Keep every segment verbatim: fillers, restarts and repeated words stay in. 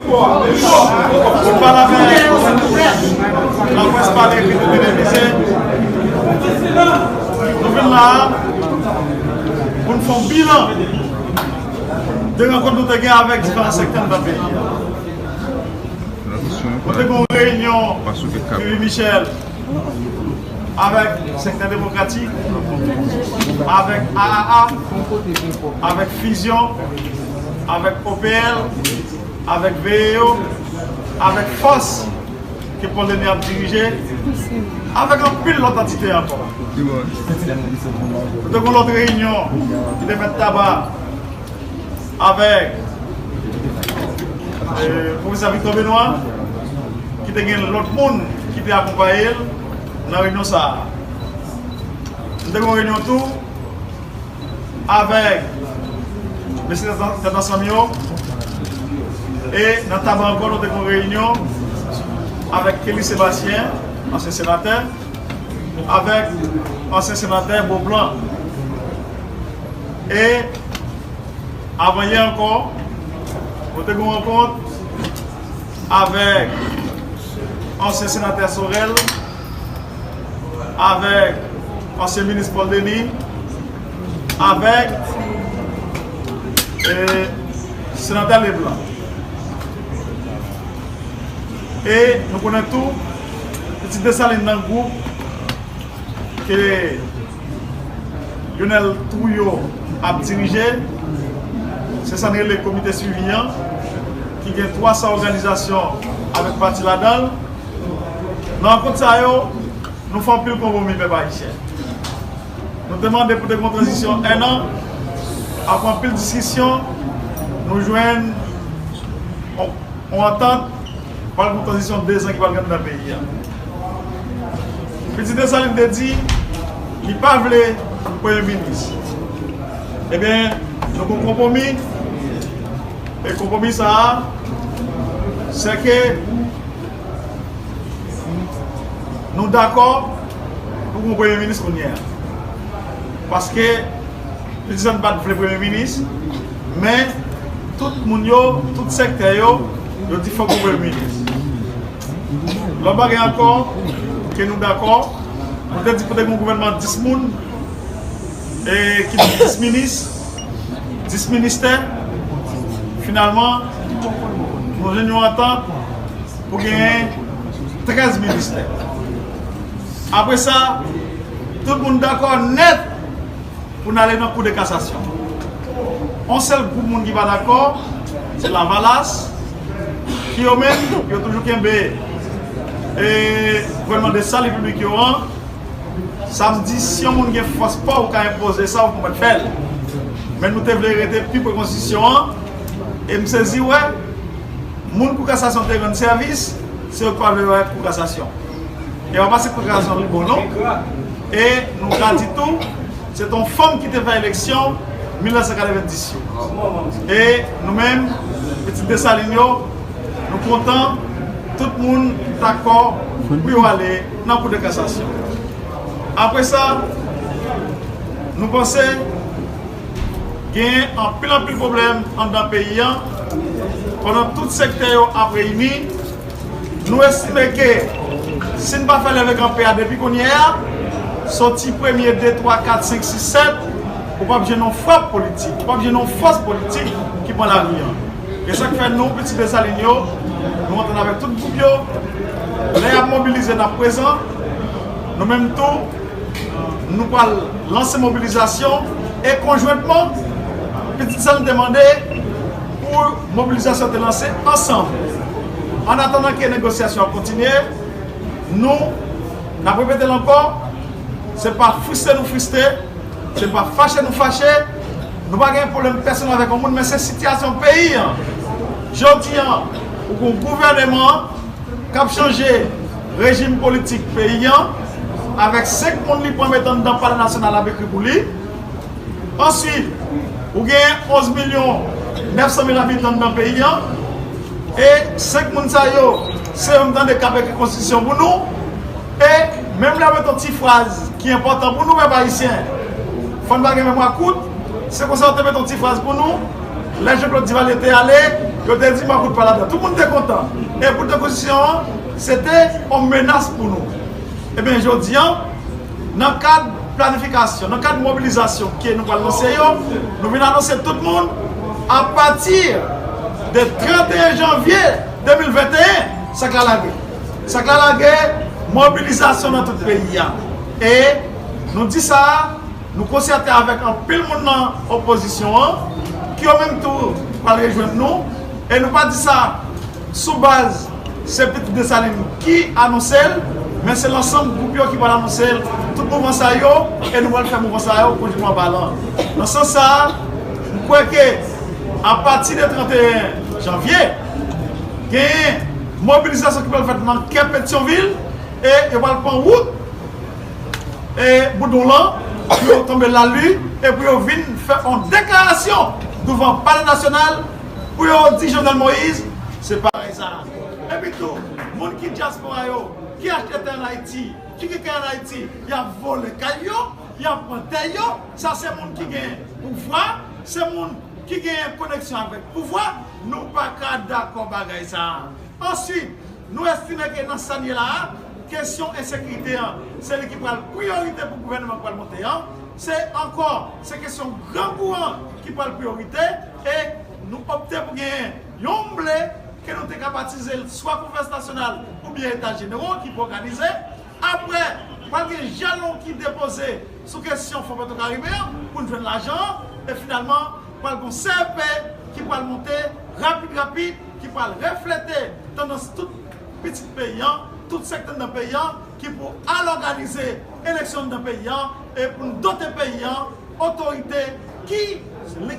Pou n pale avèk laprès, pale ekri, televize, nou vin la a pou n fè yon bilan de rankont nou te gen avèk diferan sektè nan peyi a. Nou te gen yon reyinyon Vivi Michel avèk sektè demokratik, avèk A A A, avèk Fizyon, avèk O P L, avèk V E O, avèk Fòs ke Paul Denis ap dirije, avèk anpil lòt antite ankò. Nou te gen yon lòt reyinyon ki te fèt Taba avèk, eh, pwofesè Victor Benoît, ki te gen lòt moun ki te akonpaye l nan reyinyon sa a. Nou te gen yon reyinyon tou avèk mesye tèt ansanm yo. E nan Taba ankò, nou te gen yon reyinyon avèk Kelly Sébastien, ansyen senatè, avèk ansyen senatè Beauplan. E avanyè ankò, nou te gen yon rankont avèk ansyen senatè Sorel, avèk ansyen minis Paul Denis, avèk, eh, senatè Leblanc. E nou konnen tou, Pitit Desalin nan gwoup ke Lionel Trouillot ap dirije, se sa n rele komite swivi an, ki gen twa san òganizasyon avèk pati ladan l. Nan rankont sa yo, nou fè anpil konpwomi, pèp ayisyen. Nou te mande pou te gen yon tranzisyon en an. Apre anpil diskisyon, nou jwenn yon, yon antant, pral gen yon tranzisyon de zan ki pral gen nan peyi a. Pitit Desalin te di li pa vle premye minis. Ebyen, nou gen yon konpwomi. E konpwomi sa a, se ke nou dakò pou gen yon premye minis kounye a. Paske Pitit Desalin pa t vle premye minis, men tout moun yo, tout sektè yo, yo di fòk gen premye minis. Lòt bagay ankò ke nou dakò, nou te di pou te gen yon gouvènman dis moun, e ki gen dis minis, dis ministè. Finalman, nou jwenn yon antant pou genyen trèz ministè. Apre sa, tout moun dakò nèt pou n ale nan Kou de Kasasyon. Yon sèl gwoup moun ki pa dakò, se Lavalas, ki yo menm, yo toujou kenbe, e, gouvènman de sa repiblik yo an. Sa m di, si yon moun gen fòs pa w, ou ka enpoze sa, ou konprann fè l. Men nou te vle rete pi pre konstitisyon an, e m sezi wè, moun Kou Kasasyon te rann sèvis, se yo k pa vle wè Kou Kasasyon. E pa paske Kou Kasasyon li bon non. E nou ka di tou, se t on fanm ki te fè eleksyon mil nèf san katrevenndis yo. E nou menm, Pitit Desalin yo, nou kontan, tout moun dakò pou yo ale nan Kou de Kasasyon. Apre sa, nou panse gen anpil, anpil pwoblèm anndan peyi a, pandan tout sektè yo ap reyini. Nou estime ke si n pa fè leve kanpe a depi kounye a, soti premye, de, twa, kat, senk, sis, sèt, ou p ap jwenn yon frap politik, ou p ap jwenn yon fòs politik ki pran lari an. E sa k fè nou, Pitit Desalin yo, nou antann avèk tout gwoup yo. Lè y ap mobilize, n ap prezan. Nou menm tou, nou pral lanse mobilizasyon e konjwentman, Pitit Desalin te mande pou mobilizasyon te lanse ansanm. An atandan ke negosyasyon ap kontinye, nou, n ap repete l ankò, se pa fristre nou fristre, se pa fache nou fache, nou pa gen pwoblèm pèsonèl avèk yon moun, men se sitiyasyon peyi an. Jodi an, ou gen yon gouvèneman k ap chanje rejim politik peyi an, avèk senk moun li pran met anndan Palè Nasyonal ap ekri pou li. Answit, ou gen onz milyon nèf san mil abitan nan peyi an, e senk moun sa yo, se yo m tande k ap ekri konstitisyon pou nou. E menm lè yo met yon ti fraz ki enpòtan pou nou, pèp ayisyen, fò n pa gen memwa kout, se konsa yo te met yon ti fraz pou nou, lè Jean Claude Duvalier te ale, Yo te di makout pa ladan. Tout moun te kontan. E poutan konstitisyon an, se te yon menas pou nou. Ebyen, jodi an, nan kad planifikasyon, nan kad mobilizasyon ke nou pral lanse yo, nou vin anonse tout moun, apati de trannteyen janvye de mil venteyen, sa k la lage. Sa k la lage, mobilizasyon nan tout peyi a. E nou di sa, nou konsète avèk anpil moun nan opozisyon an, ki yo menm tou pral rejwenn nou. E nou pa di sa sou baz se Pitit Desalin ki anonse l, men se lansanm gwoup yo ki pral anonse l, tout mouvman sa yo, e nou pral fè mouvman sa yo konjinman palan. Nan sans sa a, m kwè ke apati de trannteyen janvye, genyen mobilizasyon ki pral fèt nan kè Petyonvil, e yo pral pran wout e Boudon lan, pou yo tonbe Lali, e pou yo vin fè yon deklarasyon douvan Palè Nasyonal, pou yo di Jovenel Moïse, se parèy sa. Epi tou, moun ki dyaspora yo, ki achte tè ann Ayiti, ki gen kay ann Ayiti, y ap vòlè kay yo, y ap pran tè yo, sa se moun ki gen pouvwa, se moun ki gen koneksyon avèk pouvwa, nou pa ka dakò bagay sa. Answit, nou estime ke nan sa n ye la a, kesyon ensekirite an, se li ki pral priyorite pou gouvènman k pral monte an. Se ankò, se kesyon grangou an ki pral priyorite, e nou opte pou genyen yon ble ke nou te ka batize l swa Konferans Nasyonal oubyen Eta Jenero ki pou òganize. Apre, pral gen jalon ki depoze sou kesyon Fon Petro Karibe an pou n jwenn lajan an, e finalman, pral gen yon C E P ki pral monte rapid rapid, ki pral reflete tandans tout pitit peyi an, tout sektè nan peyi an, ki pou al òganize eleksyon nan peyi an, e pou n dote peyi an otorite ki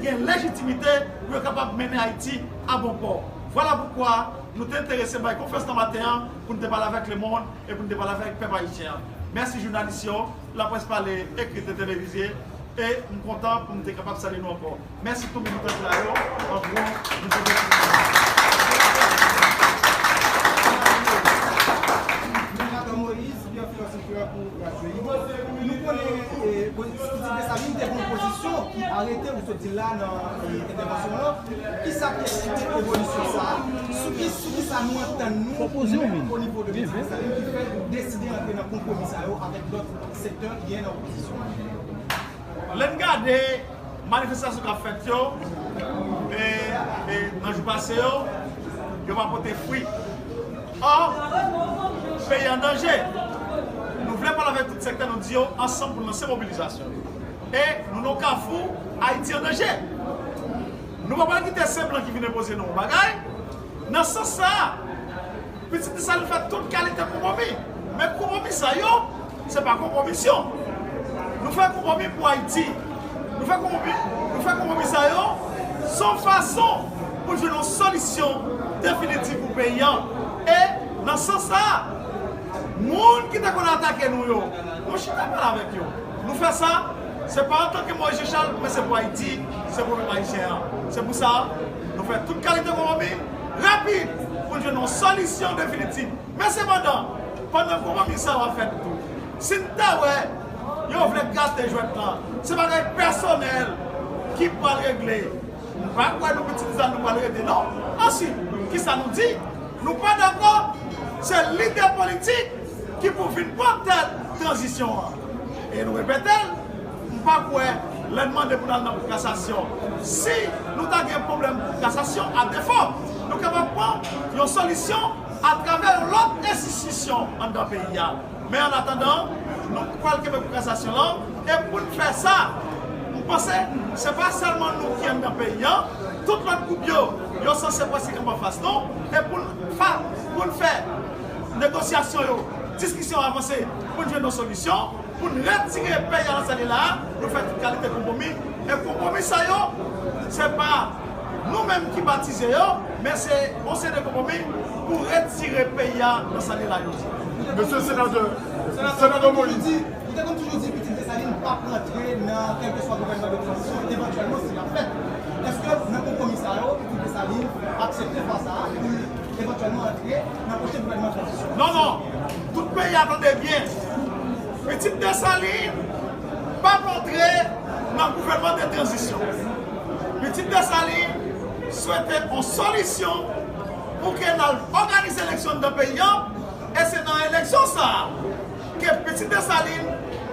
gen lejitimite pou yo kapab mennen Ayiti a bon pò. Vwala poukwa nou te enterese bay konferans nan maten an pou n te pale avèk lemonn e pou n te pale avèk pèp ayisyen an. Mèsi jounalis yo, laprès pale, ekri, televize, e m kontan pou m te kapab salye nou ankò. Mèsi tou militan ki la yo, an gwo, nou te Senateur Moïse, Pierre Philosophe pou radyo Ibo. Nou konnen, eh, Pitit Desalin te pran pozisyon ki arete ou sot di la nan, eh, entèvansyon an. Kisa ki eksplike evolisyon sa a? Sou ki, sou kisa nou antann nou, nou menm, o nivo de Pitit Desalin ki fè nou deside antre nan konpwomi sa yo avèk lòt sektè ki gen nan opozisyon an? Lè n gade manifestasyon k ap fèt yo, e, e, nan jou pase yo, yo pa pote fwi. Ò, peyi an danje. Nou vle pale avèk tout sektè, nou di yo ansanm pou n lanse mobilizasyon. E nou nan kafou, Ayiti an danje. Nou pa pral kite se blan ki vin enpoze nou yon bagay. Nan sans sa a, Pitit Desalin fè tout kalite konpwomi. Men konpwomi sa yo, se pa konpwomisyon. Nou fè konpwomi pou Ayiti. Nou fè konpwomi, nou fè konpwomi sa yo, se yon fason pou jwenn yon solisyon definitif pou peyi an. E nan sans sa a, moun ki te konn atake nou yo, nou chita pale avèk yo. Nou fè sa, se pa antanke Moïse Jean Charles, men se pou Ayiti, se pou pèp ayisyen an. Se pou sa, nou fè tout kalite konpwomi rapid pou n jwenn yon solisyon definitif. Men sepandan, pandan konpwomi sa yo ap fèt tou, si n ta wè yo vle gate jwèt lan, se bagay pèsonèl ki pral regle. M pa kwè nou Pitit Desalin nou pral rete non. Answit, kisa nou di? Nou pa dakò, se lidè politik ki pou vin pran tèt tranzisyon an. E nou repete l, m pa kwè lè n mande pou n al nan kou kasasyon. Si nou ta gen pwoblèm kou kasasyon, adefo, nou kapab pran yon solisyon atravè yon lòt enstitisyon anndan peyi a. Men annatandan, nou pral kenbe kou kasasyon lan, e pou n fè sa, m panse se pa sèlman nou ki anndan peyi an, tout lòt gwoup yo, yo sanse prèske kanpe anfas nou, e pou n fa, pou n fè negosyasyon yo, diskisyon avanse, pou n jwenn yon solisyon, pou n retire peyi a nan sa l ye la a, nou fè tout kalite konpwomi. E konpwomi sa yo, se pa nou menm ki batize yo, men se yon seri de konpwomi pou retire peyi a nan sa l ye la jodi. Mesye Senatè, Senatè Moïse. Li te konn toujou di Pitit Desalin p ap rantre nan kèlkeswa gouvènman de tranzisyon, evantyèlman si l ap fèt. Èske nan konpwomi sa yo, Pitit Desalin aksepte fwa sa a pou l evantyèlman antre nan pwochen gouvènman tranzisyon? Non, non. Tout peyi a tande byen. Pitit Desalin p ap antre nan gouvènman de tranzisyon. Pitit Desalin Swete yon solisyon pou ke n al òganize eleksyon anndan peyi an, e se nan eleksyon sa a ke Pitit Desalin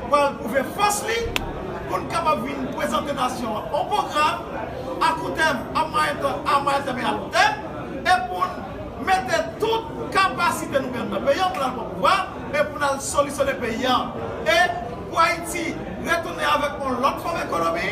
pral pwouve fòs li pou n kapab vin prezante nasyon an yon pwogram a kout tèm, a mwayen tèm, a mwayen tèm e a long tèm, e pou n mete tout kapasite nou gen anndan peyi an pou n al pran pouvwa e pou n al solisyone peyi an. E pou Ayiti retounen avèk yon lòt fòm ekonomi,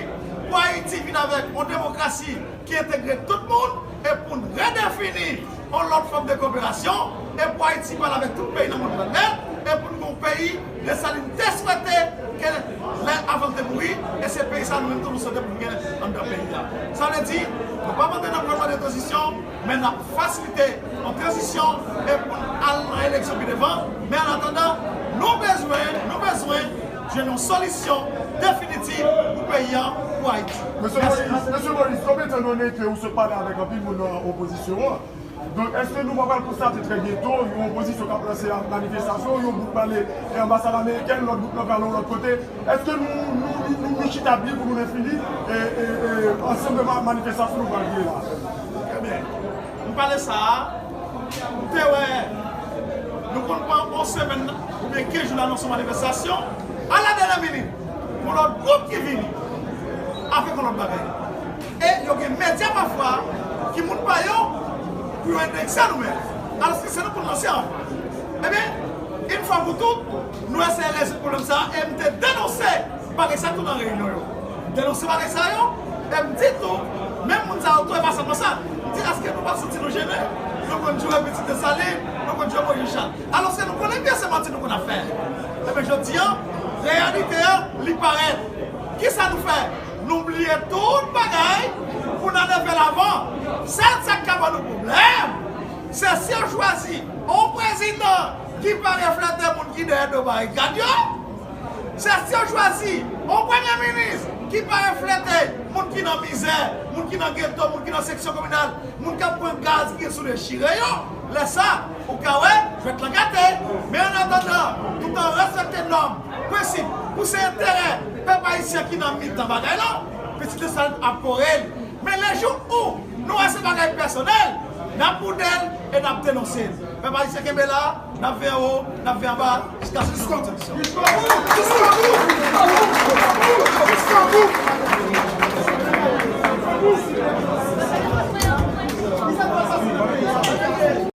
pou Ayiti vin avèk yon demokrasi ki entegre tout moun e pou n redefini yon lòt fòm de koperasyon e pou Ayiti pale avèk tout peyi nan mond lan nèt e pou n gen yon peyi Desalin te swete ke lè avan l te mouri e se peyi sa nou menm tou nou swete pou n gen anndan peyi a. Sa vle di, nou p ap antre nan gouvenman de tranzisyon, men n ap fasilite yon tranzisyon e pou n al nan eleksyon pi devan. Men an atandan, nou bezwen, nou bezwen jwenn yon solisyon definitif pou peyi an, pou Ayiti. Mesye Moïse, Mesye Moïse, konbyen tan donnen ke ou sot pale avèk anpil moun nan opozisyon an? Donk, èske nou pa pral konstate trè byento yon opozisyon k ap lanse manifestasyon, yon bout prale anbasad amerikèn, lòt bout nan prale yon lòt kote? Èske nou, nou, nou, nou, nou chita byen pou nou defini e, e, e, ansanm de ma- manifestasyon nou pral genyen la? Trè byen. M pale sa a, m te wè nou konn pran yon semèn oubyen kenz jou n anonse yon manifestasyon, a la dènyè minit, yon lòt gwoup ki vini avèk yon lòt bagay. E yo gen medya pafwa ki moun pa yo pou yo endekse nou menm. Alòske se nou pou n lanse anvan. Ebyen, yon fwa pou tout, nou eseye rezoud pwoblèm sa a e m te denonse bagay sa tou nan reyinyon yo. M denonse bagay sa yo, e m di tou, menm moun sa yo tou e pa sèlman sa. M di, èske nou pa santi nou jennen? Nou konn joure Pitit Desalin, nou konn joure Moyiz Chal. Alòske nou konnen byen se manti nou konn ap fè. Ebyen, jodi a, reyalite a, li parèt. Kisa nou fè? Nou bliye tout bagay pou n ale vè lavan. Sèl sa k ka ban nou pwoblèm, se si yo chwazi yon prezidan ki pa reflete moun ki dèyè do barikad yo, se si yo chwazi yon premye minis ki pa reflete moun ki nan mizè, moun ki nan geto, moun ki nan seksyon kominal, moun k ap pran gaz ki gen sou dechire yo. Lè sa, ou ka wè, jwèt lan gate. Men an atandan, tout an respekte nòm, prensip, pou se enterè pèp ayisyen ki nan mitan bagay la, Pitit Desalin ap kore l. Men lejou ou nou wè se bagay pèsonèl, n ap boude l e n ap denonse l. Pèp ayisyen kenbe la, n ap veye anwo, n ap veye anba, jiskaske nou jwenn solisyon.